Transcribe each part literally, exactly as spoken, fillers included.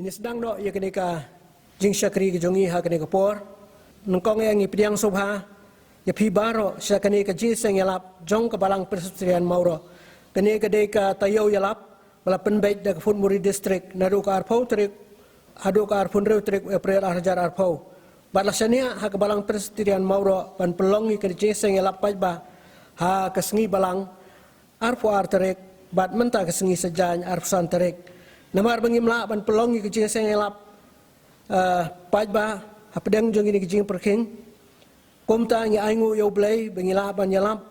Sdang noh ïa kane ka jingshakri ka jong ngi ha kane ka por. Nyngkong ïa ngi pdiang sngewbha ïa phi baroh sha kane ka jingïaseng ïalap jong ka Balang Presbyterian Mawroh. Kane ka dei ka taïew ïalap ba la pynbeit da ka Phunmuri District naduh ka arphew tarik haduh ka arphew hynriew tarik April ar hajar arphew. Bad la shaniah ha ka Balang Presbyterian Mawroh ban pynlong ïa ka jingïaseng ïalap paidbah ha ka sngi Balang arphew ar tarik bad mynta ka sngi Saitjaiñ arphew san tarik. Namar ba ngim lah ban pynlong ïa ka jingïaseng ïalap, eh, paidbah hapdeng jong kine ki jingpyrkhing, kumta ngi ainguh ïa U Blei ba ngi lah ban ïalap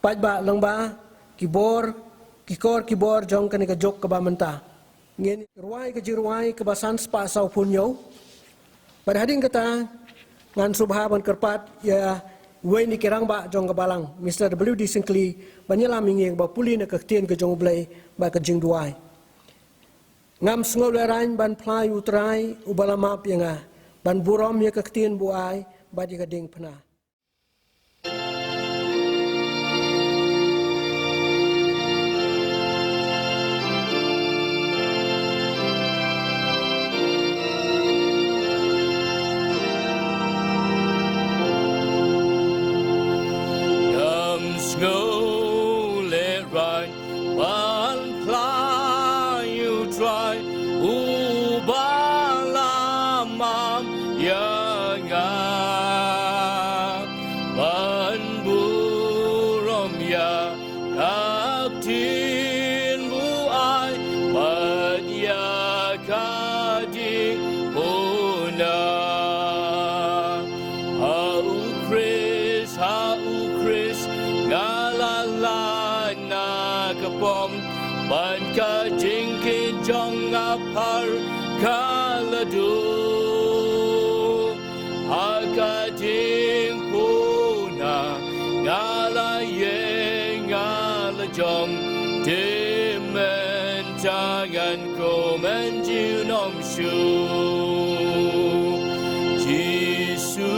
paidbah lyngba ki bor, ki kor ki bor jong kane ka juk kaba mynta. Ngin rwai ka jingrwai kaba san spah saw phew hynñiew. Bad hadien kata ngan sngewbha ban kyrpad ïa uwei na ki rangbah jong ka Balang, Mister W D Syngkli, ban ïalam ïa ngi ba pule na ka ktien ka jong U Blei bad ka jingduwai. Ngam sngewlehraiñ ban phla ïa U Trai uba la map ïa nga, ban burom ïa ka ktien ba u ai bad ïa ka diengphna. Ngam sngewlehraiñ ban phla ïa U Trai uba la map ïa nga, ban burom ïa ka ktien ba u ai bad ïa ka diengphna. Ha U Khrist, ha U Khrist nga la lait na ka pom, bad ka jingkit jong nga phar ka la duh. Ha ka diengphna nga la ïeng, nga la jong, te mynta ngan kmen junom shuh. Jisu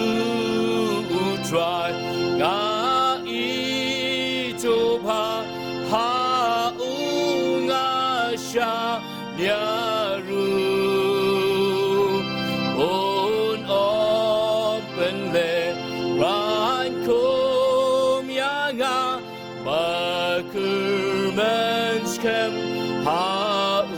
U Trai nga ithuh bha, ha u nga shaniah ruh. Un ym pynlehraiñ kum ïa nga, ba kyrmen skhem ha u.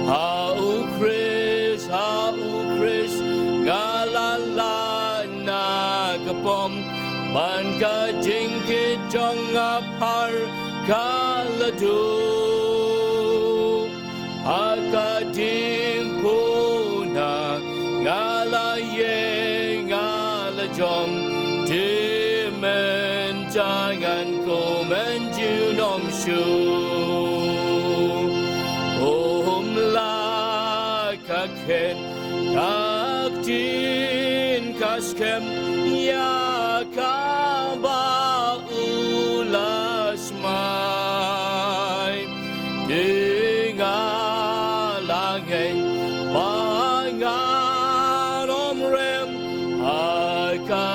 Ha U Khrist, ha U Khrist nga la lait na ka pom, bad ka jingkit jong nga phar ka la duh. Ha ka diengphna nga la ïeng, nga la jong, te mynta ngan kmen junom shuh. Kum la ka khet, ka ktien ka skhem ïa kaba u la smai. Te nga la ngeit ba ngan ym rem ha ka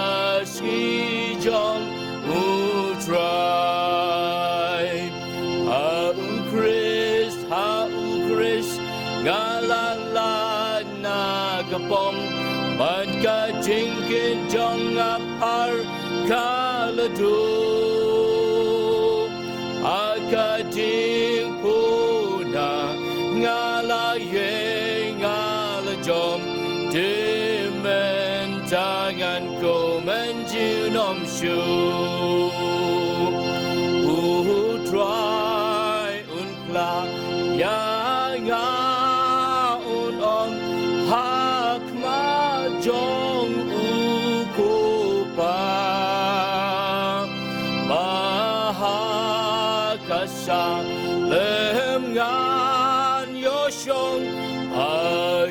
sngi jong U Trai. Ha U Khrist, ha U Khrist nga la lait na ka pom, bad ka jingkit jong nga phar ka la duh. Ha ka diengphna nga la ïeng, nga la jong, te mynta ngan kmen junom shuh. U Trai un kla ïa nga, un ong ha khmat jong U Kpa, ba ha ka sallem ngan ïoh shong ha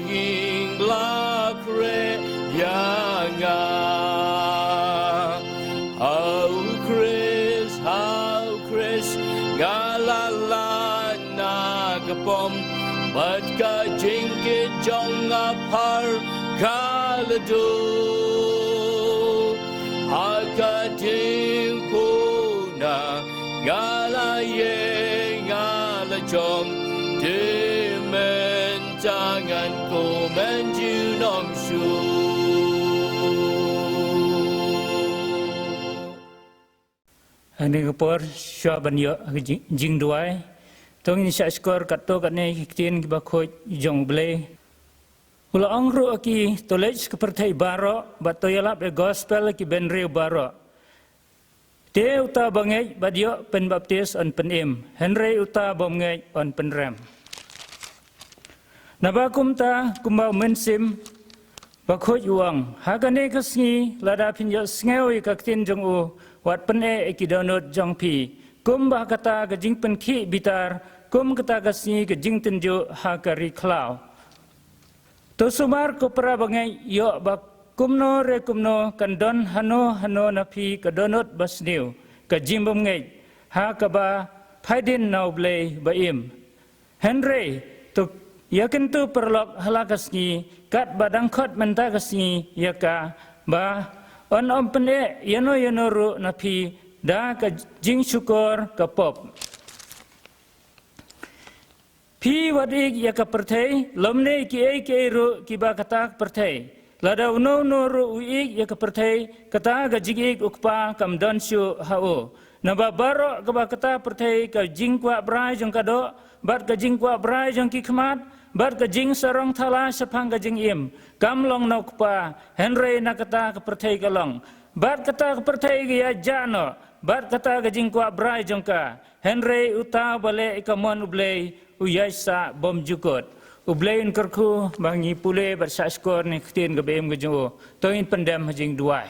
ïing ba la khreh ïa nga. Ha U Khrist, ha U Khrist nga la lait na ka pom, bad ka jingkit jong nga phar ka la duh. Ha ka diengphna nga la ïeng, nga la jong, te mynta Ban junom shuh. Hangne ka por shuwa ban ïoh ka jing-, jingduwai, to ngin shah shkor katto katne ki ktien kiba khuid jong U Blei. U la ong ruh ha ki, to leit sha ka pyrthei baroh bad to ïalap ïa ka gospel ha ki bynriew baroh. Te uta ba ngeit bad ïoh pynbaptis yn pynim, hynrei uta bym ngeit yn pynrem. Naba kumta, kumba U Mynsiem Bakhuid u ong, ha kane ka sngi, lada phin ïohsngew ïa ka ktien jong u, wat pyneh ïa ki dohnud jong phi, kumba ha kata ka jingpynkhih bitar, kum kata ka sngi ka jingtynjuh ha ka ri khlaw. To sumar ko para bangeit, ïoh ba kumno re kumno kan don hano hano na phi ka dohnud basniew, ka jingbymngeit, ha kaba phaidien na U Blei ba im. Hynrei to ïakyntu paralok ha la ka sngi, katba dang khot mynta ka sngi ïa ka, ba yn ym pyneh ïano ïano ruh na phi da ka jingshukor ka pop. Phi wat ïeit ïa ka pyrthei, lymne kiei kiei ruh kiba kata ka pyrthei. Lada uno uno ruh u ïeit ïa ka pyrthei, kata ka jingïeit u Kpa kam don shuh ha u. Naba baroh kaba kata ka pyrthei, ka jingkwah brai jong ka doh, bad ka jingkwah brai jong ki khmat, bad ka jingsarong thala shaphang ka jingim, kam long na u Kpa, hynrei na kata ka pyrthei ka long. Bad kata ka pyrthei ka ïaid jah noh, bad kata ka jingkwah brai jong ka, hynrei uta uba leh ïa ka mon U Blei, u ïaid sah bymjukut. U Blei un kyrkhu ba ngi pule bad shah shkor na ka ktien kaba im ka jong u. To ngin pyndem ha jingduwai.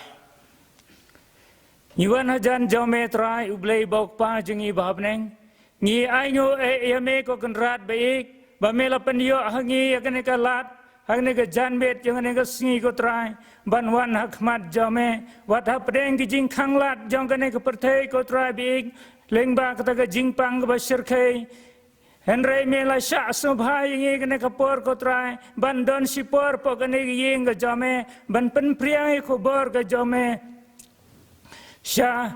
Ngi wan hajan jong me Trai U Blei uba u Kpa jong ngi ba ha bneng. Ngi ainguh eh ïa me ko Kynrad ba ïeit, ba me la pynïoh ha ngi ïa kane ka lad, ha kane ka janmiet jong kane ka sngi ko Trai, ban wan ha khmat jong me, wat hapdeng ki jingkhanglad jong kane ka pyrthei ko Trai ba ïeit, lyngba kata ka jingpang kaba shyrkhei. Hynrei me la shah sngewbha ïa ngi kane ka por ko Trai, ban don shipor hapoh kane ka ïing ka jong me, ban pynphriang ïa ka khubor ka jong me sha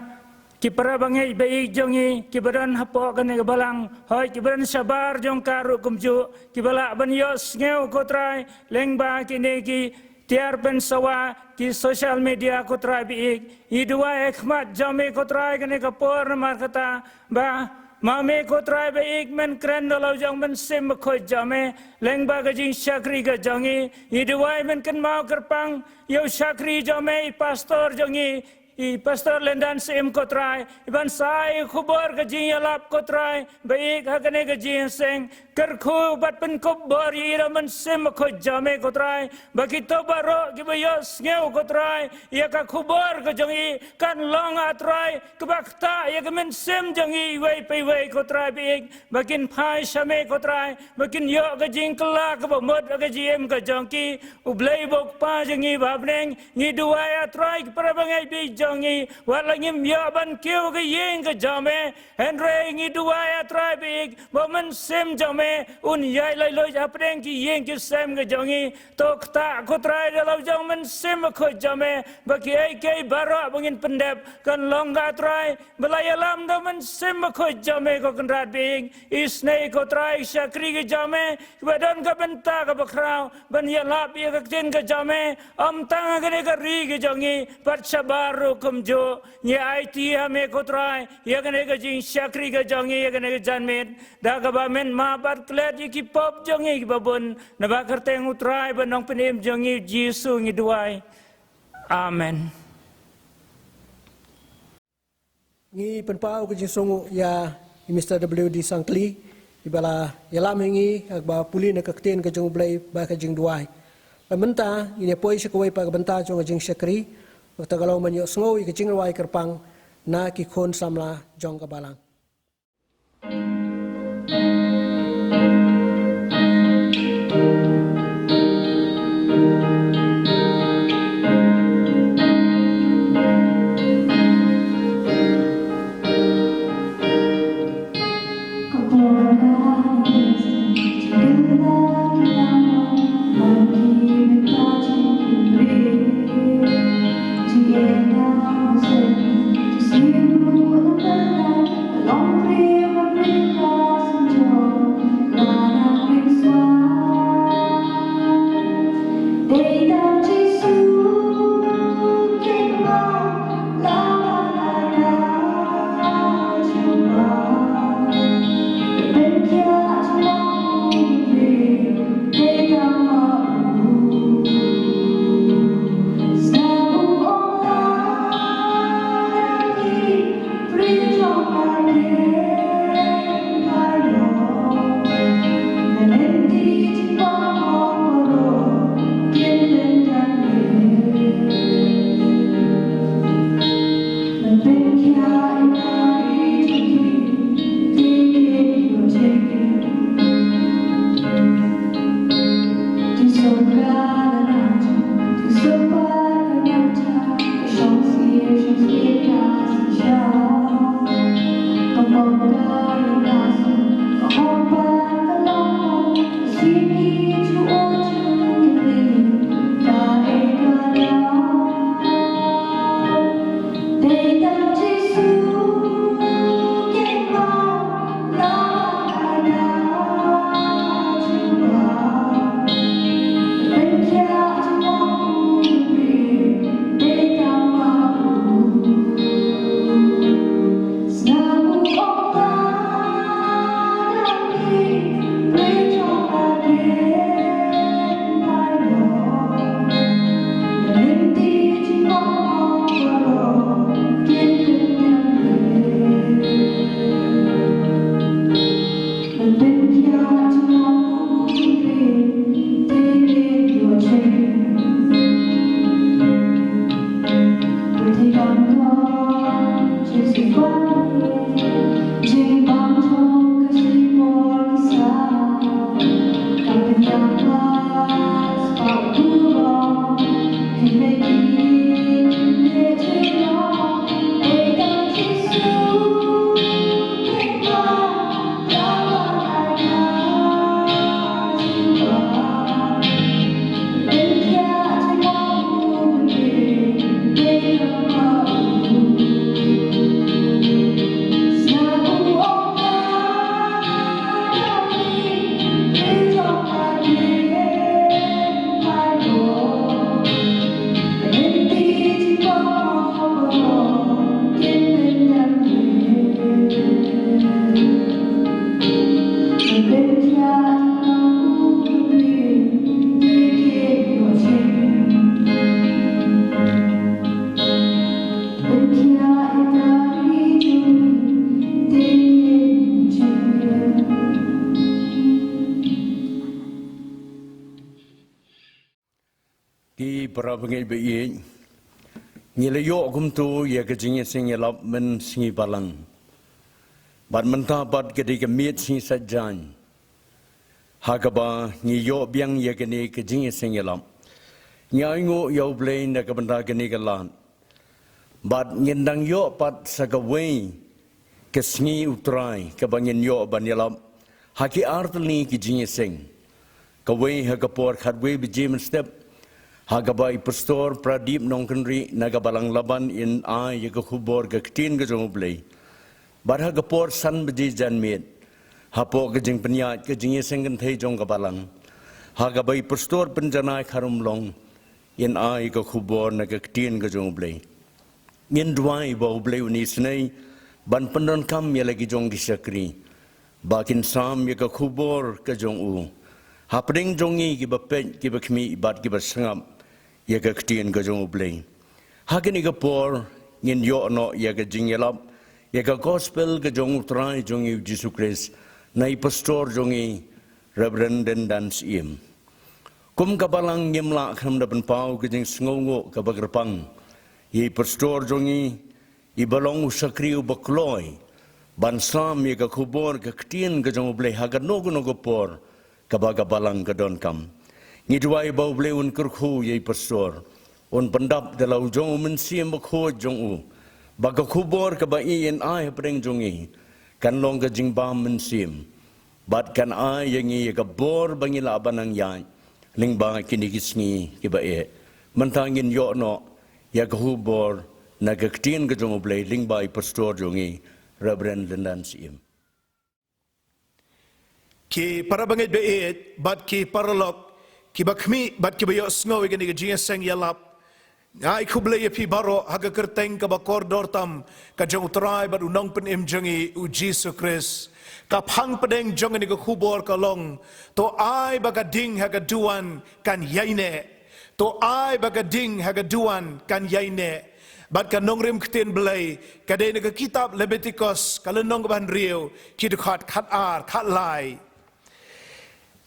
ki para bangeit ba ïeit jong ngi, kiba don hapoh kane ka balang, hooid kiba don shabar jong ka ruh kumjuh, kiba lah ban ïohsngew ko Trai, lyngba kine ki tiar pynsawa, ki social media ko Trai ba ïeit. Ngi duwai ha khmat jong me ko Trai kane ka por namar kata, ba ma me ko Trai ba ïeit men kren da la u jong u Mynsiem Bakhuid jong me, lyngba ka jingshakri ka jong ngi. Ngi duwai men kynmaw kyrpang ïa u shakri jong me, i pastor jong ngi, i Pastor Lyndan Syiem ko Trai, i ban sa ai khubor ka jingïalap ko Trai ba ïeit ha kane ka jingïaseng. Kyrkhu bad pynkup bor ïa i da u Mynsiem Bakhuid jong me ko Trai, ba kito baroh kiba ïohsngew ko Trai ïa ka khubor ka jong i, kan long ah Trai kaba ktah ïa ka mynsiem jong i iwei pa iwei ko Trai ba ïeit, ba kin phai sha me ko Trai, ba kin ïoh ka jingkylla kaba mut ha ka jingim ka jong ki. U Blei uba u Kpa jong ngi ba ha bneng, ngi duwai ah Trai ki para bangeit ba ïeit jong ngi, wat la ngim ïoh ban kiew ha ka ïing ka jong me, hynrei ngi duwai ah Trai ba ïeit, ba u Mynsiem jong me un ïaid laitluid hapdeng ki ïing ki sem ka jong ngi. To ktah ko Trai da la u jong u Mynsiem Bakhuid jong me, ba kiei kiei baroh ba ngin pyndep kan long ka Trai ba la ïalam da u Mynsiem Bakhuid jong me ko Kynrad ba ïeit. Isynei ko Trai ki shakri ki jong me kiba don ka bynta kaba khraw ban ïalap ïa ka ktien ka jong me, ym tang ha kane ka ri ka jong ngi, bad shabar ruh kumjuh. Ngi aiti ha me ko Trai ïa kane ka jingshakri ka jong ngi ïa kane ka janmiet, da kaba men map bad klet ïa ki pop jong ngi kiba bun, naba kyrteng u Trai ba nongpynim jong ngi Jisu ngi duwai. Amen. Ngi pynpaw ka jingsngewnguh ïa i Mister W D Sangkli, iba la ïalam ïa ngi ha kaba pule na ka ktien ka jong U Blei bad ka jingduwai. Bad mynta ngin ïa poi sha kawei pat ka bynta jong ka jingshakri, bad to ka long ban ïohsngew ïa ka jingrwai kyrpang na ki khun samla jong ka balang. Ki para bangeit ba ïeit, ngi la ïoh kumto ïa ka jingïaseng ïalap mynsngi balang. Bad mynta pat ka dei ka miet sngi Saitjaiñ ha kaba ngi ïoh biang ïa kane ka jingïaseng ïalap. Ngi ainguh ïa U Blei na ka bynta kane ka lad. Bad ngin dang ïoh pat sa kawei ka sngi U Trai kaba ngin ïoh ban ïalap ha ki artylli ki jingïaseng. Kawei ha ka por khatwei baje mynstep ha kaba i Pastor Pradip Nongkynrih na ka Balang Laban in ai ïa ka khubor ka ktien ka jong U Blei. Bad ha ka por san baje janmiet, hapoh ka jingpynïaid ka jingïaseng kynthei jong ka Balang, ha kaba i Pastor Pynjanai Kharumlong in ai ka khubor na ka ktien ka jong U Blei. Ngin duwai ba U Blei un isynei ban pyndonkam ïa la ki jong ki shakri ba kin sam ïa ka khubor ka jong u hapdeng jong ngi kiba peit, kiba khmih bad kiba sngap ïa ka ktien ka jong U Blei. Ha kane ka por ngin ïoh noh ïa ka jingïalap ïa ka gospel ka jong U Trai jong ngi U Jisu Khrist na i Pastor jong ngi Reverend Lyndan Syiem. Kum ka Balang ngim lah khlem da pynpaw ka jingsngewnguh kaba kyrpang ïa i Pastor jong ngi, iba long u shakri uba kloi ban sam ïa ka khubor ka ktien ka jong U Blei ha kano kano ka por kaba ka Balang ka donkam. Ngi duwai ba U Blei un kyrkhu ïa i Pastor, un pyndap da la u jong u Mynsiem Bakhuid jong u, ba ka khubor kaba i in ai hapdeng jong ngi kan long ka jingbam mynsiem bad kan ai ïa ngi ïa ka bor ba ngi lah ban nang ïaid lyngba kine ki sngi kiba eh. Mynta ngin ïoh noh ïa ka khubor na ka ktien ka jong U Blei lyngba i Pastor jong ngi Reverend Lyndan Syiem. Ki para bangeit ba ïeit bad ki paralok kiba khmih bad kiba ïohsngew ïa kane ka jingïaseng ïalap, nga ai khublei ïa phi baroh ha ka kyrteng kaba kordor tam ka jong U Trai bad U Nongpynim jong ngi U Jisu Khrist. Ka phang pdeng jong kane ka khubor ka long, to ai ba ka ding ha ka duwan kan ïaineh. To ai ba ka ding ha ka duwan kan ïaineh. Bad ka nongrim ktien Blei ka dei na ka kitab Lebitikos ka lynnong kaba hynriew, ki dkhot khatar khatlai.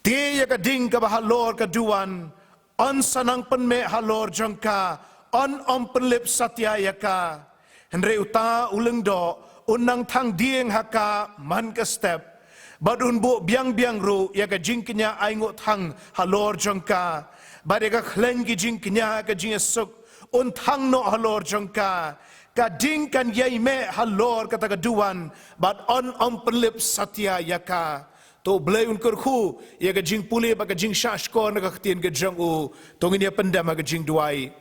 Te ïa ka ding kaba halor ka duwan yn sa nang pynmeh halor jong ka, yn ym pynlip satia ïa ka. Hynrei uta u lyngdoh un nang thang dieng ha ka man ka step, bad un buh biang biang ruh ïa ka jingkñia ainguh thang halor jong ka, bad ïa ka khleiñ ki jingkñia ka jingïasuk un thang noh halor jong ka. Ka ding kan ïaimeh halor kata ka duwan, bad yn ym pynlip satia ïa ka. To U Blei un kyrkhu ïa ka jingpule bad ka jingshahshkor na ka ktien ka jong u. To ngin ïa pyndem ha ka jingduwai.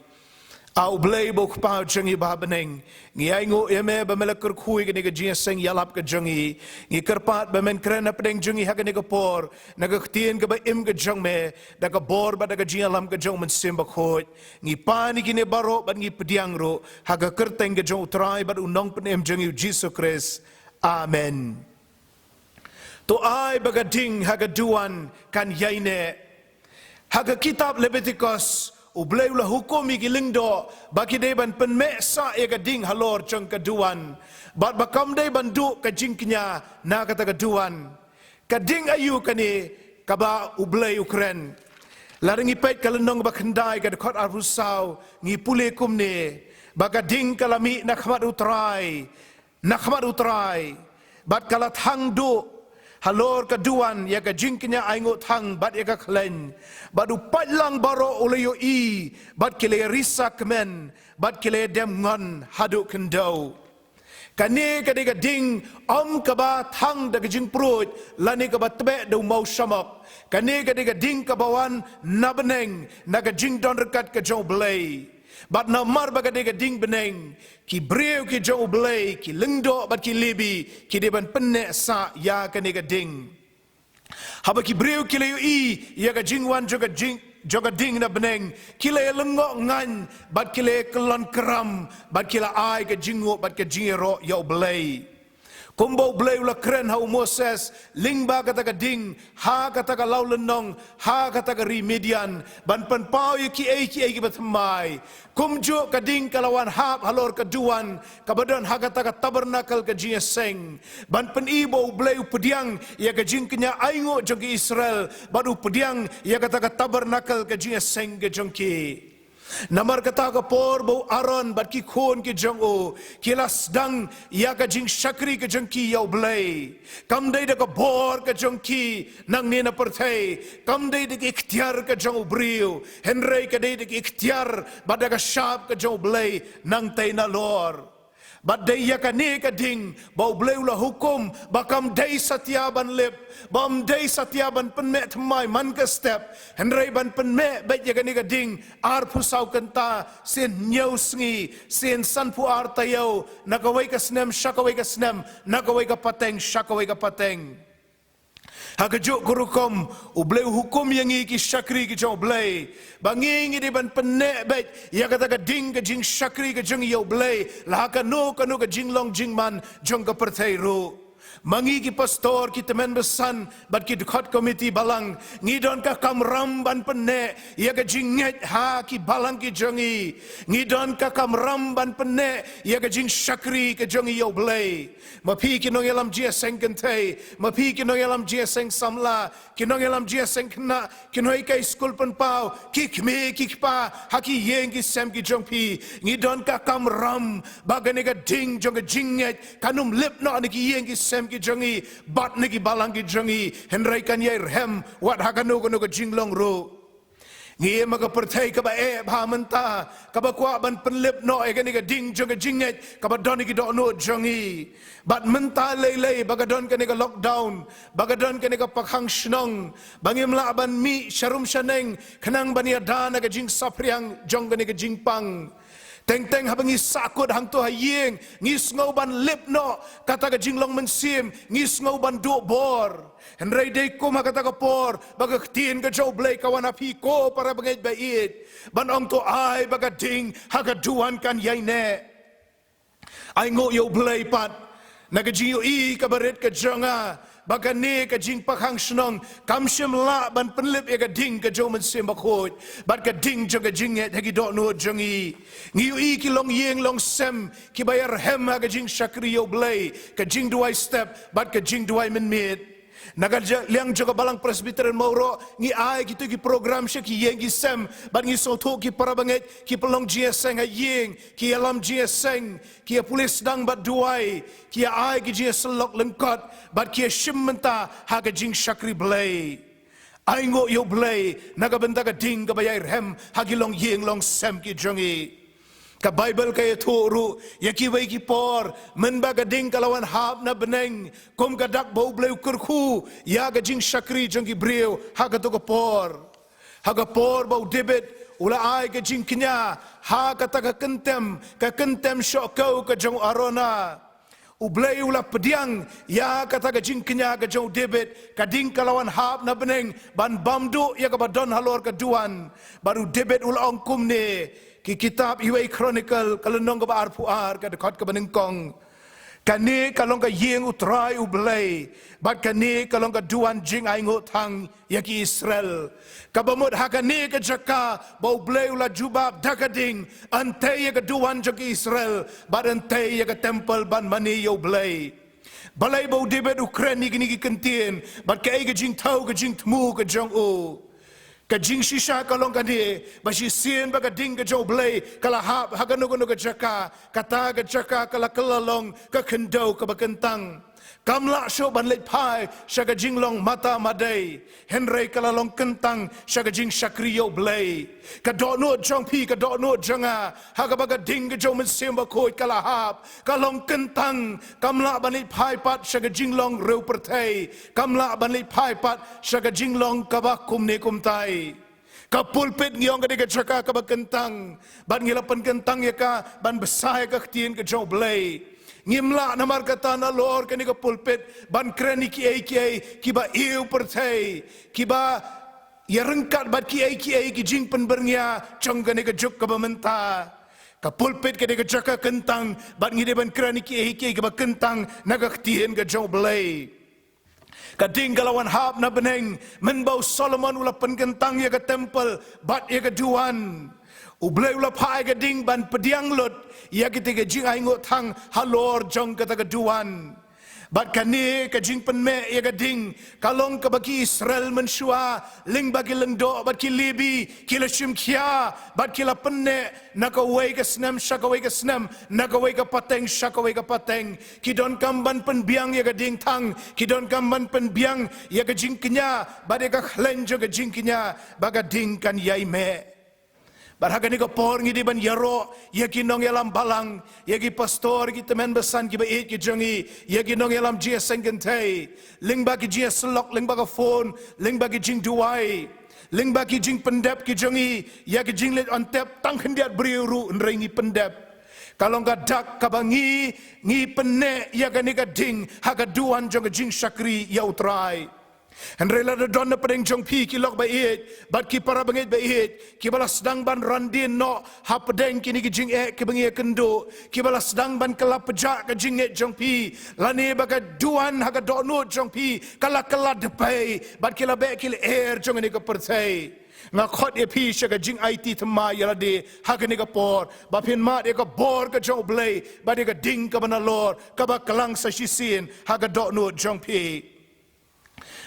A U Blei ba U Kpa jong ngi ba ha bneng, ngi ainguh ïa me ba me la kyrkhu ïa kane ka jingïaseng ïalap ka jong ngi. Ngi kyrpad ba men kren hapdeng jong ngi ha kane ka por na ka ktien kaba im ka jong me, da ka bor bad da ka jingïalam ka jong U Mynsiem Bakhuid. Ngi pan ïa kine baroh bad ngi pdiang ruh ha ka kyrteng ka jong U Trai bad U Nongpynim jong ngi U Jisu Khrist. Amen. To ai ba ka ding ha ka duwan kan ïaineh. Ha ka kitab Lebitikos, U Blei u la hukum ïa ki lyngdoh ba ki dei ban pynmeh sah ïa ka ding halor jong ka duwan, bad ba kam dei ban duh ka jingkñia na kata ka duwan. Ka ding aïu kane kaba U Blei u kren? Lada ngi peit ka lynnong ba khyndai ka dkhot arphew saw, ngi pule kumne: Ba ka ding ka la mih na khmat u Trai, na khmat u Trai, bad ka la thang duh halor ka duwan ïa ka jingkñia ainguh thang bad ïa ka khleiñ, bad u paidlang baroh u la ïohi, bad ki la risa kmen, bad ki la dem ngon haduh khyndew. Kane ka dei ka ding, ym kaba thang da ka jingpruid, lane kaba tbeh da u mawshamok. Kane ka dei ka ding kaba wan na bneng, na ka jingdon ryngkat ka jong U Blei. Bad namar ba ka dei ka ding bneng, ki briew ki jong U Blei, ki lyngdoh bad ki Lebi, ki dei ban pynneh sah ïa kane ka ding. Haba ki briew ki la ïohi ïa ka jingwan jong ka jing, jong ka ding na bneng, ki la ïa lyngngoh ngaiñ, bad ki la ïa kyllon kyram, bad ki la ai ka jingnguh bad ka jingïaroh ïa U Blei. Kumba U Blei u la kren ha u Moses, lyngba kata ka ding, ha kata ka lawlynnong, ha kata ka ri Midian, ban pynpaw ïa kiei kiei kiba thymmai. Kumjuh ka ding ka la wan hap halor ka duwan, kaba don ha kata ka tabernacle ka jingïaseng. Ban pyni ba U Blei u pdiang ïa ka jingkñia ainguh jong ki Israel, bad u pdiang ïa kata ka tabernacle ka jingïaseng ka jong ki. Namar kata ka por ba u Aaron bad ki khun ki jong u, ki la sdang ïa ka jingshakri ka jong ki ïa U Blei. Kam dei da ka bor ka jong ki nangne na pyrthei, kam dei da ka iktiar ka jong u briew, hynrei ka dei da ka iktiar bad da ka shap ka jong U Blei nangtei nalor. Bad dei ïa kane ka ding, ba U Blei u la hukum, ba kam dei satia ban lip, ba ym dei satia ban pynmeh thymmai man ka step, hynrei ban pynmeh beit ïa kane ka ding, arphew saw kynta, sien hynñiew sngi, sien sanphew ar taïew, na kawei ka snem, sha kawei ka snem, na kawei ka pateng, sha kawei ka pateng. Ha kajuh ka rukom, U Blei u hukum ïa ngi ki shakri ki jong U Blei, ba ngi ngi dei ban pynneh beit ïa kata ka ding ka jingshakri ka jong ngi ïa U Blei, la ha kano kano ka jinglong jingman jong ka pyrthei ruh. Ma ngi ki pastor, ki tymmen basan, bad ki dkhot komiti balang, ngi don ka kamram ban pynneh ïa ka jingngeit ha ki balang ki jong ngi. Ngi don ka kamram ban pynneh ïa ka jingshakri ka jong ngi ïa U Blei. Ma phi ki nongïalam jingïaseng kynthei, ma phi ki nongïalam jingïaseng samla, ki nongïalam jingïaseng khynnah, ki nonghikai skul pynpaw, ki kmie ki kpa, ha ki ïing ki sem ki jong phi, ngi don ka kamram ba kane ka ding jong ka jingngeit kan ym lip noh na ki ïing ki sem ki jong ngi, bad na ki balang ki jong ngi, hynrei kan ïai rhem wat ha kano kano ka jinglong ruh. Ngi im ha ka pyrthei kaba eh bha mynta, kaba kwah ban pynlip noh ïa kane ka ding jong ka jingngeit kaba don ha ki dohnud jong ngi. Bad mynta lei lei ba ka don kane ka lockdown, ba ka don kane ka pakhang shnong, ba ngim lah ban mih sharum shaneng, khnang ban ïada na ka jingsaphriang jong kane ka jingpang. Teng teng haba ngi sahkut hangto ha ïing, ngi sngew ban lip noh kata ka jinglong mynsiem, ngi sngew ban duh bor. Hynrei dei kum ha kata ka por ba ka ktien ka jong U Blei ka wan ha phi ko para bangeit ba ïeit, ban ong to ai ba ka ding ha ka duwan kan ïai neh. Ainguh ïa U Blei pat, na ka jingïohi kaba rit ka jong nga, ba kane ka jingpakhang shnong kam shym lah ban pynlip ïa ka ding ka jong U Mynsiem Bakhuid, bad ka ding jong ka jingngeit ha ki dohnud jong ngi. Ngi ïohi ki longïing longsem kiba ïarhem ha ka jingshakri ïa U Blei, ka jingduwai step bad ka jingduwai mynmiet. Na ka ja-, liang jong ka Balang Presbyterian Mawroh, ngi ai kito ki program sha ki ïing ki sem, bad ngi sngewthuh ki para bangeit ki pynlong jingïaseng ha ïing, ki ïalam jingïaseng, ki ïa pule sdang bad duwai, ki ïa ai ki jingïasyllok lyngkot, bad ki ïashim bynta ha ka jingshakri Blei. Ainguh ïa U Blei na ka bynta ka ding kaba ïai rhem ha ki longïing longsem ki jong ngi. Ka Baibl ka ïathuh ruh ïa kiwei ki por, mynba ka ding ka la wan hap na bneng, kum ka dak ba U Blei u kyrkhu ïa ka jingshakri jong ki briew ha kato ka por. Ha ka por ba u David u la ai ka jingkñia ha kata ka kyntem, ka kyntem shoh kew ka jong u Araunah. U Blei u la pdiang ïa kata ka jingkñia ka jong u David, ka ding ka la wan hap na bneng ban bam duh ïa kaba don halor ka duwan. Bad u David u la ong kumne, ki kitab Iwei Chronicle, ka lynnong kaba arphew ar, ka dkhot kaba nyngkong. Kane ka long ka ïing U Trai U Blei, bad kane ka long ka duwan jingainguh thang ïa ki Israel. Kaba mut ha kane ka jaka ba U Blei u la jubab da ka ding, yn tei ïa ka duwan jong ki Israel, bad yn tei ïa ka temple ban mane ïa U Blei. Balei ba u David u kren ïa kine ki kyntien, bad kaei ka jingthaw ka jingthmu ka jong u? Ka jingshisha ka long kane, ba shisien ba ka ding ka jong U Blei ka la hap ha kano kano ka jaka, kata ka jaka ka la kylla long ka khyndew kaba kyntang. Kam lah shuh ban leit phai sha ka jinglong mata madei, hynrei ka la long kyntang sha ka jingshakri ïa U Blei. Ka dohnud jong phi, ka dohnud jong nga, ha kaba ka ding ka jong U Mynsiem Bakhuid ka la hap, ka long kyntang. Kam lah ban leit phai pat sha ka jinglong riewpyrthei, kam lah ban leit phai pat sha ka jinglong kaba kumne kumtai. Ka pulpit ngi ong ka dei ka jaka kaba kyntang, bad ngi la pynkyntang ïa ka ban bsa ïa ka ktien ka jong U Blei. Ngim lah namar kata nalor kane ka pulpit ban kren ïa kiei kiei kiba ïew pyrthei, kiba ïaryngkat bad kiei kiei ki jingpynbyrngia jong kane ka juk kaba mynta. Ka pulpit ka dei ka jaka kyntang, bad ngi dei ban kren ïa kiei kiei kiba kyntang na ka ktien ka jong U Blei. Ka ding ka la wan hap na bneng mynba u Solomon u la pynkyntang ïa ka templ bad ïa ka duwan. U Blei u la phah ïa ka ding ban pdiang lut ïa kita ki jingainguh thang halor jong kata ka duwan. Bad kane ka jingpynmeh ïa ka ding ka long kaba ki Israel mynshuwa, lyngba ki lyngdoh bad ki Lebi, ki la shim khia bad ki la pynneh na kawei ka snem sha kawei ka snem, na kawei ka pateng sha kawei ka pateng. Ki donkam ban pynbiang ïa ka ding thang, ki donkam ban pynbiang ïa ka jingkñia bad ïa ka khleiñ jong ka jingkñia, ba ka ding kan ïai meh. Bad ha kane ka por ngi dei ban ïaroh ïa ki nongïalam balang, ïa ki pastor, ïa ki tymmen basan kiba ïeit ki jong ngi, ïa ki nongïalam jingïaseng kynthei, lyngba ki jingïasyllok, lyngba ka phone, lyngba ki jingduwai, lyngba ki jingpyndep ki jong ngi, ïa ki jingleit on tep tang khyndiat briew ruh hynrei ngi pyndep. Ka long ka dak kaba ngi, ngi pynneh ïa kane ka ding ha ka duwan jong ka jingshakri ïa U Trai. Hynrei lada don na pdeng jong phi ki lok ba ïeit bad ki para bangeit ba ïeit kiba la sdang ban ran dien noh ha pdeng kine ki jingeh kiba ngi ïakynduh, kiba la sdang ban kylla pjah ka jingngeit jong phi, lane ba ka duwan ha ka dohnud jong phi ka la kylla dpei bad ki la beh ki lyer jong kane ka pyrthei. Nga khot ïa phi sha ka jingaiti thymmai ïa lade ha kane ka por, ba phin mad ïa ka bor ka jong U Blei bad ïa ka ding kaba nalor kaba klang sa shisien ha ka dohnud jong phi.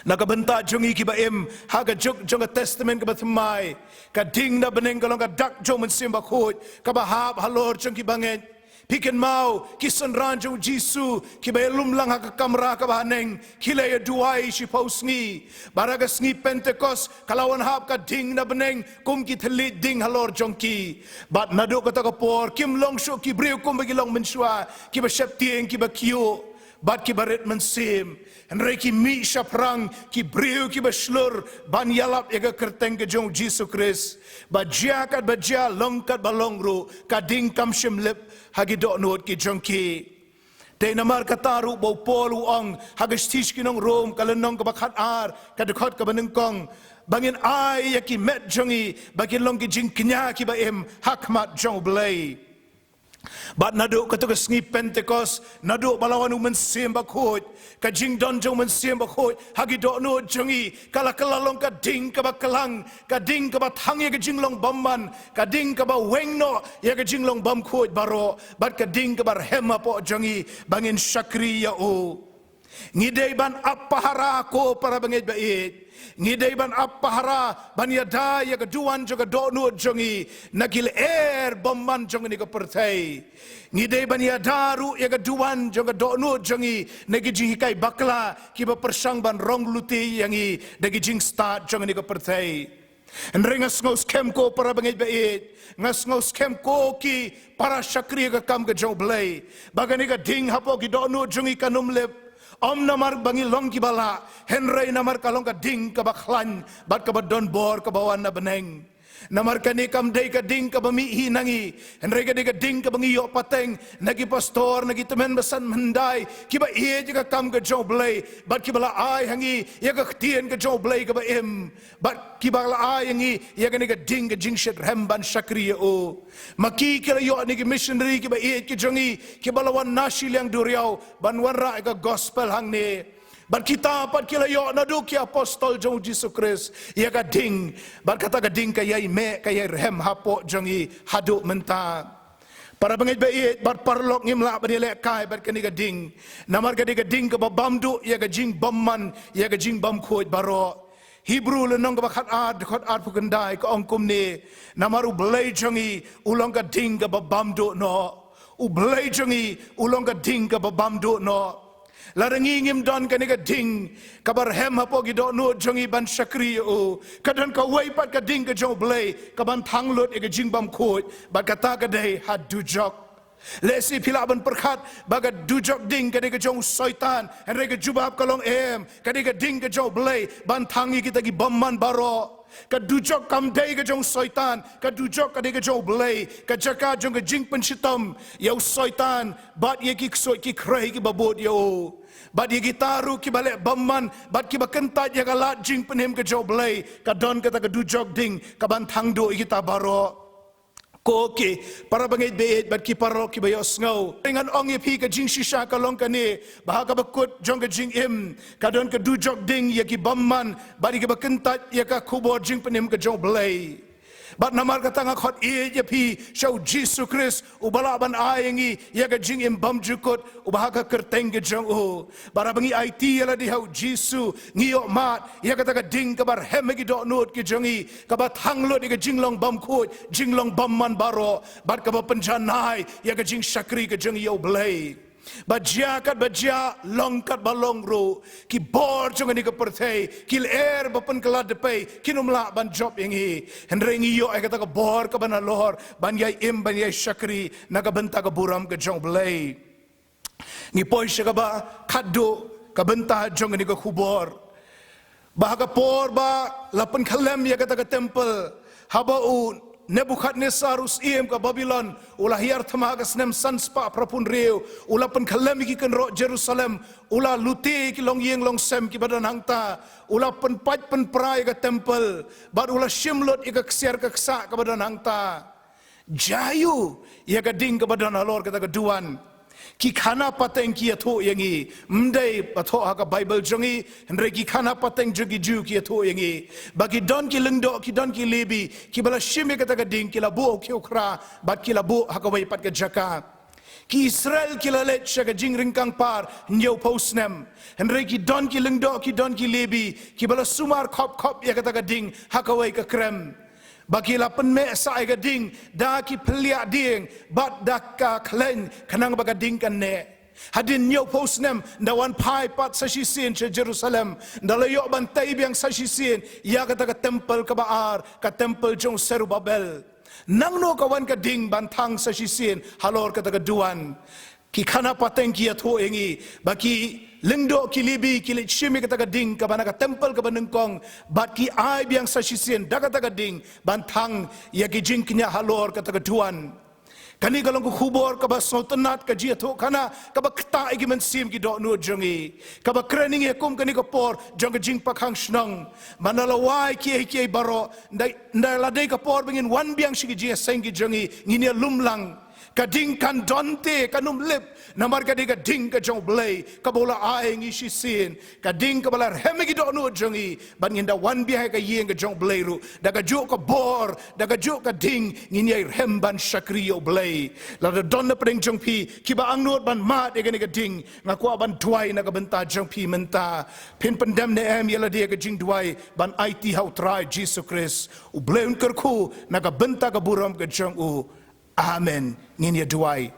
Na ka bynta jong ngi kiba im ha ka juk jong ka Testament kaba thymmai, ka ding na bneng ka long ka dak jong U Mynsiem Bakhuid kaba hap halor jong ki bangeit. Phi kynmaw ki synran jong U Jisu kiba ïalum lang ha ka kamra kaba haneng, ki la ïaduwai shiphew sngi. Bad ha ka sngi Pentekost ka la wan hap ka ding na bneng kum ki thylliej ding halor jong ki. Bad naduh kata ka por kim long shuh ki briew kumba ki long mynshuwa, kiba sheptieng, kiba kyiuh bad kiba rit mynsiem. Hynrei ki mih shaphrang ki briew kiba shlur ban ïalap ïa ka kyrteng ka jong U Jisu Khrist. Ba jia katba jia, long katba long ruh, ka ding kam shym lip ha ki dohnud ki jong ki. Te namar kata ruh ba u Paul u ong ha ka shithi sha ki nong Rom, ka lynnong kaba khatar, ka dkhot kaba nyngkong, ba ngin ai ïa ki met jong ngi ba kin long ki jingkñia kiba im ha khmat jong U Blei. Bad naduh kato ka sngi Pentekost, naduh ba la wan U Mynsiem Bakhuid, ka jingdon jong U Mynsiem Bakhuid ha ki dohnud jong ngi ka la kylla long ka ding kaba klang, ka ding kaba thang ïa ka jinglong bymman, ka ding kaba weng noh ïa ka jinglong bymkhuid baroh, bad ka ding kaba rhem hapoh jong ngi ba ngin shakri ïa U. Ngi dei ban ap pahara, ko para bangeit ba ïeit. Ngi dei ban ap pahara ban ïada ïa ka duwan jong ka dohnud jong ngi na ki lyer bymman jong kane ka pyrthei. Ngi dei ban ïada ruh ïa ka duwan jong ka dohnud jong ngi na ki jinghikai bakla kiba pyrshang ban rong lute ïa ngi da ki jingstad jong kane ka pyrthei. Hynrei nga sngew skhem, ko para bangeit ba ïeit, nga sngew skhem, ko ki para shakri ïa ka kam ka jong U Blei, ba kane ka ding hapoh ki dohnud jong ngi kan ym lip. Ym namar ba ngi long kiba lah, hynrei namar ka long ka ding kaba khlaiñ bad kaba don bor kaba wan na bneng. Namar kane kam dei ka ding kaba mih hi na ngi, hynrei ka dei ka ding kaba ngi ïoh pateng na ki pastor, na ki tymmen basan hyndai kiba ïeit ïa ka kam ka jong U Blei bad kiba la ai ha ngi ïa ka ktien ka jong U Blei kaba im, bad kiba la ai ïa ngi ïa kane ka ding ka jingshitrhem ban shakri ïa U. Ma ki ki la ïoh na ki missionary kiba ïeit ki jong ngi kiba la wan na shiliang duriaw ban wanrah ïa ka gospel hangne. Bad kita pat ki la ïoh naduh ki apostol jong U Jisu Khrist ïa ka ding. Bad kata ka ding ka ïai meh, ka ïai rhem hapoh jong ngi haduh mynta. Para bangeit ba ïeit bad paralok, ngim lah ban ïalehkai bad kane ka ding, namar ka dei ka ding kaba bam duh ïa ka jingbymman, ïa ka jingbymkhuid baroh. Hebru lynnong kaba khatar, dkhot arphew khyndai ka ong kumne: Namar U Blei jong ngi u long ka ding kaba bam duh noh. U Blei jong ngi u long ka ding kaba bam duh noh. Lada ngi ngim don kane ka ding kaba rhem hapoh ki dohnud jong ngi ban shakri ïa u, ka don kawei pat ka ding ka jong U Blei kaban thang lut ïa ka jingbam khuid, bad kata ka dei ha dujok. Lehse phi lah ban pyrkhat ba ka dujok ding ka dei ka jong u Soitan, hynrei ka jubab ka long em, ka dei ka ding ka jong U Blei ban thang ïa kita ki bymman baroh. Ka dujok kam dei ka jong u Soitan, ka dujok ka dei ka jong U Blei, ka jaka jong ka jingpynshitom ïa u Soitan bad ïa ki ksuid ki khrei kiba bud ïa u. Bad ïa kita ruh kiba leh bymman bad kiba kyntait ïa ka lad jingpynim ka jong U Blei, ka don kata ka dujok ding kaban thang duh ïa kita baroh. Ko ki para bangeit baieit bad ki paralok kiba ïohsngew, ngan ong ïa phi ka jingshisha ka long kane, ba ha kaba kut jong ka jingim ka don ka dujok ding ïa ki bymman bad ïa kiba kyntait ïa ka khubor jingpynim ka jong U Blei. Bad namar kata nga khot ïeit ïa phi sha u Jisu Khrist uba lah ban ai ïa ngi ïa ka jingim bymjukut, uba ha ka kyrteng ka jong u. Bad haba ngi aiti ïalade ha u Jisu, ngi ïoh mad ïa kata ka ding kaba rhem ha ki dohnud ki jong ngi, kaba thang lut ïa ka jinglong bymkhuid, jinglong bymman baroh, bad kaba pynjanai ïa ka jingshakri ka jong ngi ïa U Blei. Ba jia katba jia, long katba long ruh, ki bor jong kane ka pyrthei ki lyer ba pynkylla dpei kin ym lah ban jop ïa ngi. Hynrei ngi ïoh ïa kata ka bor kaba nalor ban ïai im, ban ïai shakri na ka bynta ka burom ka jong U Blei. Ngi poi sha kaba khatduh ka bynta jong kane ka khubor. Ba ha ka por ba la pynkhyllem ïa kata ka templ, haba u Nebukhadnessar u syiem ka Babilon u la hiar thma ha ka snem san spah phra phew hynriew, u la pynkhyllem ïa ki kynroh Jerusalem, u la lute ïa ki longïing longsem kiba don hangta, u la pynpait pynpra ïa ka templ, bad u la shim lut ïa ka ksiar ka ksah kaba don hangta. Jia aiu ïa ka ding kaba don halor kata ka duwan? Ki khana pateng ki ïathuh ïa ngi, ym dei ba thoh ha ka Baibl jong ngi, hynrei ki khana pateng jong ki Jiw ki ïathuh ïa ngi ba ki don ki lyngdoh, ki don ki Lebi kiba la shim ïa kata ka ding, ki la buh ha u khiew khra bad ki la buh ha kawei pat ka jaka. Ki Israel ki la leit sha ka jingryngkang par hynñiew phew snem, hynrei ki don ki lyngdoh, ki don ki Lebi kiba la sumar khop khop ïa kata ka ding ha kawei ka krem. Ba ki la pynmeh sah ïa ka ding da ki phylliah dieng bad da ka khleiñ, khnang ba ka ding kan neh. Hadien hynñiew phew snem, nda wan phai pat sa shisien sha Jerusalem, nda la ïoh ban tei biang sa shisien ïa kata ka templ kaba ar, ka templ jong u Serubabel. Nangno ka wan ka ding ban thang sa shisien halor kata ka duwan? Ki khana pateng ki ïathuh ïa ngi ba ki lyngdoh, ki Lebi ki leit shim ïa kata ka ding kaba na ka templ kaba nyngkong, bad ki ai biang sa shisien da kata ka ding ban thang ïa ki jingkñia halor kata ka duwan. Kane ka long ka khubor kaba sngewtynnat, ka jingïathuhkhana kaba ktah ïa ki mynsiem ki dohnud jong ngi, kaba kren ïa ngi kum kane ka por jong ka jingpakkhang shnong. Ba nda la wai kiei kiei baroh, nda, nda la dei ka por ba ngin wan biang sha ki jingïaseng ki jong ngi, ngin ïalum lang. Ka ding kan don te kan ym lip, namar ka dei ka ding ka jong U Blei kaba u la ai ïa ngi shisien. Ka ding kaba la rhem ïa ki dohnud jong ngi, bad ngin da wan biang ha ka ïing ka jong U Blei ruh da kajuh ka bor, da kajuh ka ding, ngin ïai rhem ban shakri ïa U Blei. Lada don na pdeng jong phi kiba angnud ban mad ïa kane ka ding, nga kwah ban duwai na ka bynta jong phi mynta. Phin pyndem ne em ïalade ïa ka jingduwai ban aiti ha U Trai Jisu Khrist? U Blei un kyrkhu na ka bynta ka burom ka jong u. Amen. Ngin ïa duwai.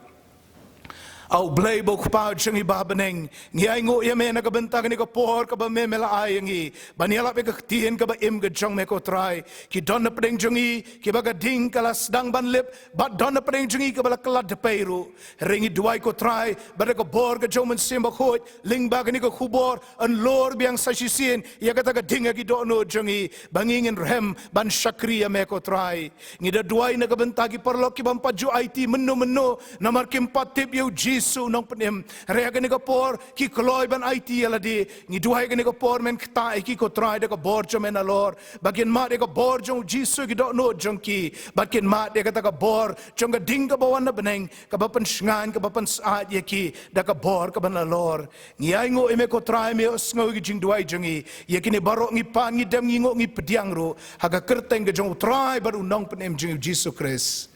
A U Blei ba u Kpa jong ngi ba ha bneng, ngi ainguh ïa me na ka bynta kane ka por kaba me, me la ai ïa ngi ban ïalap ïa ka ktien kaba im ka jong me, ko Trai. Ki don na pdeng jong ngi kiba ka ding ka la sdang ban lip, bad don na pdeng jong ngi kiba la kylla dpei ruh. Hynrei ngi duwai, ko Trai, ba da ka bor ka jong u Mynsiem Bakhuid, lyngba kane ka khubor, yn lor biang sa shisien ïa kata ka ding ha ki dohnud jong ngi, ba ngi ngin rhem ban shakri ïa me, ko Trai. Ngi da duwai na ka bynta ki paralok ki bym pat ju aiti mynno mynno, namar kim pat tip ïa u Jisu u Nongpynim. Hynrei ha kane ka por ki kloi ban aiti ïalade. Ngi duwai kane ka por men ktah ïa ki, ko Trai, da ka bor jong me nalor, ba kin mad ïa ka bor jong u Jisu ki dohnud jong ki, ba kin mad ïa kata ka bor jong ka ding kaba wan na bneng, kaba pynshngaiñ, kaba pynsyaid ïa ki da ka bor kaba nalor. Ngi ainguh ïa me, ko Trai, me ïohsngew ïa ki jingduwai jong ngi. Ïa kine baroh ngi pan, ngi dem, ngi nguh, ngi pdiang ruh ha ka kyrteng ka jong u Trai bad u Nongpynim jong ngi, u Jisu Khrist.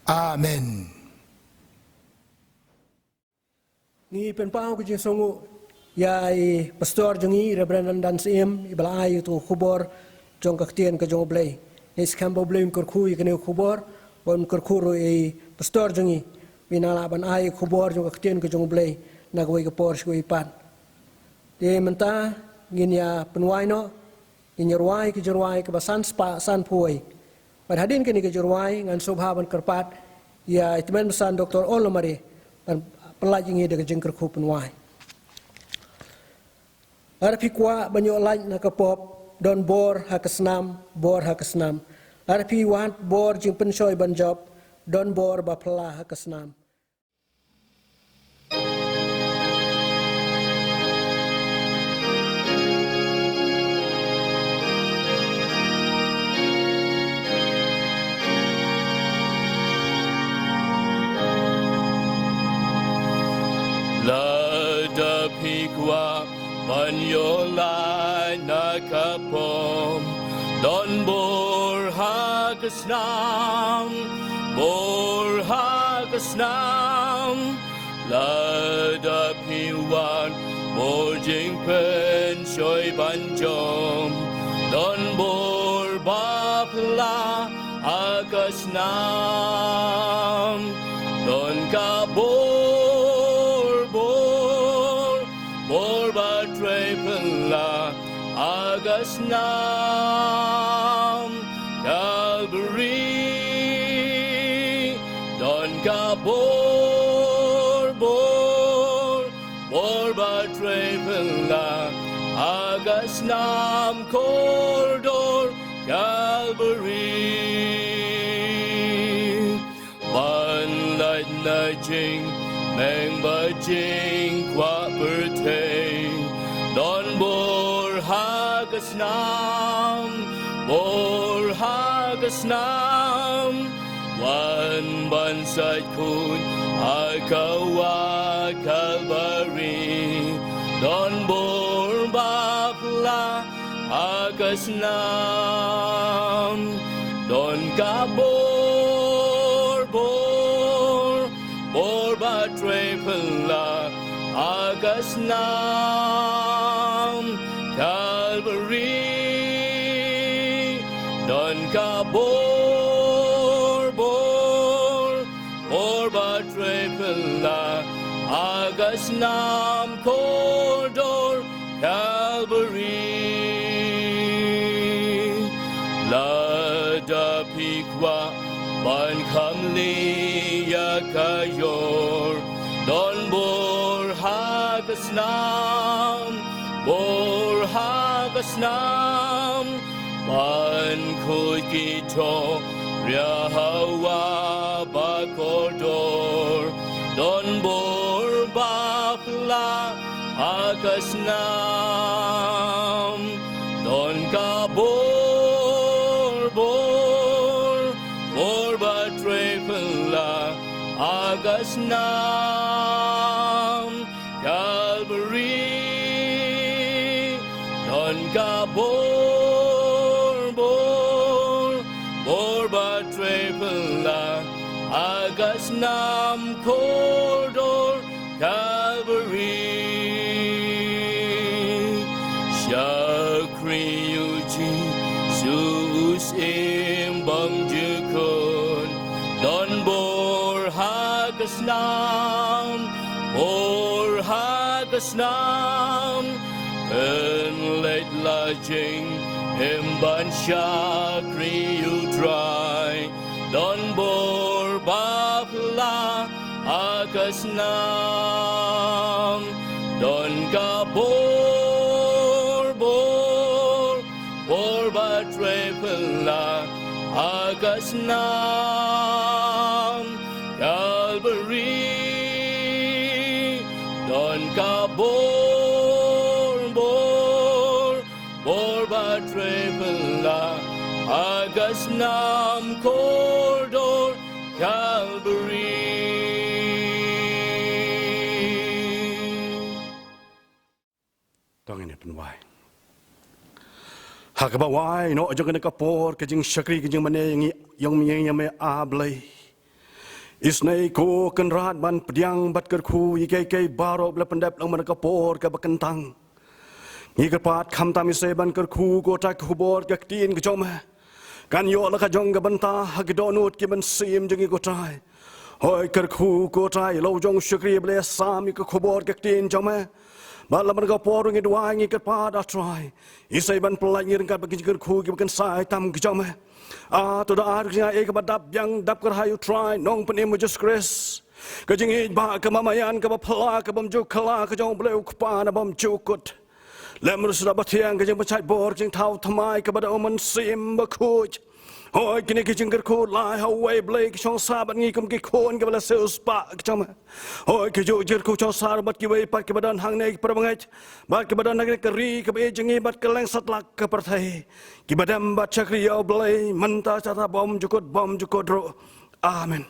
Amen. Ngi pynpaw ka jingsngewnguh Ïa i pastor jong ngi, Reverend Randan Syiem, iba la ai ïa uto u khubor jong ka ktien ka jong U Blei. Ngi skhem ba U Blei un kyrkhu ïa kane u khubor, ba un kyrkhu ruh ïa i pastor jong ngi, ba in lah ban ai ïa u khubor jong ka ktien ka jong U Blei na kawei ka por sha kawei pat. Te mynta ngin ïa pynwai noh, ngin ïa rwai ka jingrwai kaba san spah san phew wei. Bad hadien kane ka jingrwai ngan sngewbha ban kyrpad ïa i Tymmen Basan Doktor Ol Lamare ban pyllait ïa ngi da ka jingkyrkhu pynwai. Lada phi kwah ban ïoh lait na ka pop, don bor ha ka snam, bor ha ka snam. Lada phi wad bor jingpynshoi ban jop, don bor ba phylla ha ka snam. Lada phi kwah ban ïoh lait na ka pop, don bor ha ka snam, bor ha ka snam. Lada phi wad bor jingpynshoi ban jop, don bor ba phylla ha ka snam. Don ka bor, bor, bor ba trei phylla ha ka snam Calvary. Don ka bor, bor, bor ba trei phylla ha ka snam kordor Calvary. Ban lait na jingmeng bad jingkwah pyrthei, don bor ha ka snam, bor ha ka snam. Wan ban sait khuid ha ka wah Calvary, don bor ba phylla ha ka snam. Don ka bor, bor, bor ba trei phylla ha ka snam Calvary. Don ka bor, bor, bor ba trei phylla ha ka snam kordor Calvary. Lada phi kwah ban kham lih ïa ka ïor, don bor ha ka snam, bor ha ka snam. Ban khuid ki thohriah ha wah ba kordor, don bor ba phylla ha ka snam. Don ka bor, bor, bor ba trei phylla ha ka snam Calvary. Don ka bor, bor, bor ba trei phylla ha ka snam kordor Calvary. Shakri ïa u Jisu u Syiem bymjukut. Don bor ha ka snam, bor ha ka snam. Pynleit la jingim ban shakri ïa u Trai, don bor ba phylla ha ka snam. Don ka bor, bor, bor ba trei phylla ha ka snam Calvary. Don ka bor, bor, bor ba trei phylla ha ka snam kordor Calvary. To ngin ïa pynwai. Ha kaba wai noh jong kane ka por ka jingshakri ka jingmane ïa ngi, ïa ngi, ïa me A Blei. Isynei ko Kynrad ban pdiang bad kyrkhu ïa kiei kiei baroh ba la pyndep lang mynta ka por kaba kyntang. Ngi kyrpad khamtam isynei ban kyrkhu ko Trai ka khubor ka ktien ka jong me kan ïoh la ka jong ka bynta ha ki dohnud ki mynsiem jong ngi ko Trai. Hooid kyrkhu ko Trai la u jong u shakri ba la ïasam ïa ka khubor ka ktien jong me. Bad la mynta ka por ngi duwai ngi kyrpad ah Trai. Isynei ban pyllait ngi ryngkat bad ki jingkyrkhu kiba kynsai tam ka jong me. Ah, to da ar ka jingaiei kaba dap biang dap kyrhai u Trai Nongpynim u Jisu Khrist. Ka jingïeit ba ka mamaïan kaba phylla ka bym ju kylla ka jong u Blei u Kpa na bym ju kut. Lem ruh Sohra Bathiang ka jingpynshait bor ka jingthaw thymmai kaba da u Mynsiem Bakhuid. Hooid kine ki jingkyrkhu lai ha uwei Blei ki shong sah bad ngi kum ki khun kiba la siewspah ka jong me. Hooid ki ju jingkyrkhu shong sah bad kiwei pat kiba don hangne ki para bangeit bad kiba don hangne ka ri kaba ïeit jong ngi bad kylleng satlak ka pyrthei. Kiba dem bad shakri ïa u Blei mynta shata bymjukut bymjukut ruh. Amen.